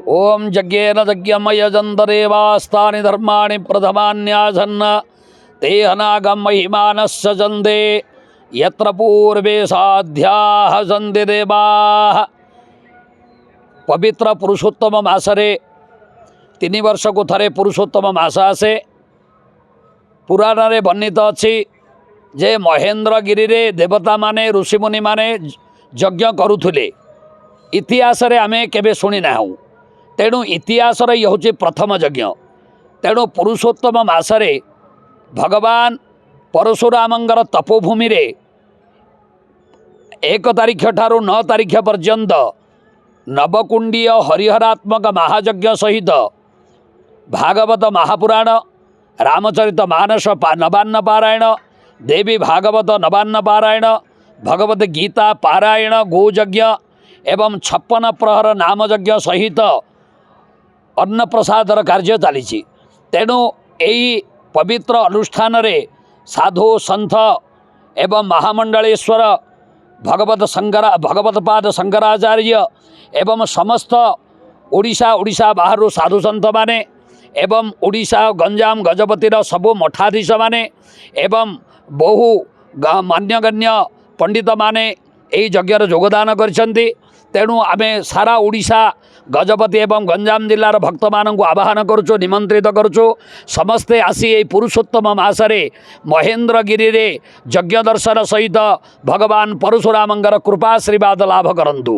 ଓମ୍ ଯଜ୍ଞେନ ଯଜ୍ଞମୟଜନ୍ତ ଦେବାସ୍ତାନି ଧର୍ମାଣି ପ୍ରଥମାନ୍ୟାସନ୍ନ ते हनागम महिमानस्य सन्ते यत्र पूर्वे साध्याः सन्ति ଦେବାଃ। ପବିତ୍ର ପୁରୁଷୋତ୍ତମ ମାସରେ, 3 ବର୍ଷକୁ ଥରେ ପୁରୁଷୋତ୍ତମ ମାସ ଆସେ। ପୁରାଣରେ ବର୍ଣ୍ଣିତ ଅଛି ଯେ ମହେନ୍ଦ୍ରଗିରିରେ ଦେବତାମାନେ, ଋଷିମୁନିମାନେ ଯଜ୍ଞ କରୁଥିଲେ। ଇତିହାସରେ ଆମେ କେବେ ଶୁଣିନାହୁଁ। ତେଣୁ ଇତିହାସର ଇଏ ହେଉଛି ପ୍ରଥମ ଯଜ୍ଞ। ତେଣୁ ପୁରୁଷୋତ୍ତମ ମାସରେ ଭଗବାନ ପରଶୁରାମଙ୍କର ତପୋଭୂମିରେ 1 ତାରିଖ ଠାରୁ 9 ତାରିଖ ପର୍ଯ୍ୟନ୍ତ ନବକୁଣ୍ଡୀୟ ହରିହରାତ୍ମକ ମହାଯଜ୍ଞ ସହିତ ଭାଗବତ ମହାପୁରାଣ, ରାମଚରିତ ମାନସ ନବାନ୍ନ ପାରାୟଣ, ଦେବୀ ଭାଗବତ ନବାନ୍ନ ପାରାୟଣ, ଭଗବତ ଗୀତା ପାରାୟଣ, ଗୋଯଜ୍ଞ ଏବଂ 56 ପ୍ରହର ନାମଯଜ୍ଞ ସହିତ ଅନ୍ନପ୍ରସାଦର କାର୍ଯ୍ୟ ଚାଲିଛି। ତେଣୁ ଏହି ପବିତ୍ର ଅନୁଷ୍ଠାନରେ ସାଧୁ ସନ୍ଥ ଏବଂ ମହାମଣ୍ଡଳେଶ୍ୱର ଭଗବତ ଶଙ୍କର, ଭଗବତପାଦ ଶଙ୍କରାଚାର୍ଯ୍ୟ ଏବଂ ସମସ୍ତ ଓଡ଼ିଶା, ଓଡ଼ିଶା ବାହାରୁ ସାଧୁ ସନ୍ଥମାନେ ଏବଂ ଓଡ଼ିଶା, ଗଞ୍ଜାମ, ଗଜପତିର ସବୁ ମଠାଧୀଶମାନେ ଏବଂ ବହୁ ମାନ୍ୟଗଣ୍ୟ ପଣ୍ଡିତମାନେ ଏହି ଯଜ୍ଞରେ ଯୋଗଦାନ କରିଛନ୍ତି। ତେଣୁ ଆମେ ସାରା ଓଡ଼ିଶା, ଗଜପତି ଏବଂ ଗଞ୍ଜାମ ଜିଲ୍ଲାର ଭକ୍ତମାନଙ୍କୁ ଆବାହନ କରୁଛୁ, ନିମନ୍ତ୍ରିତ କରୁଛୁ। ସମସ୍ତେ ଆସି ଏହି ପୁରୁଷୋତ୍ତମ ମାସରେ ମହେନ୍ଦ୍ରଗିରିରେ ଯଜ୍ଞ ଦର୍ଶନ ସହିତ ଭଗବାନ ପରଶୁରାମଙ୍କର କୃପା ଆଶୀର୍ବାଦ ଲାଭ କରନ୍ତୁ।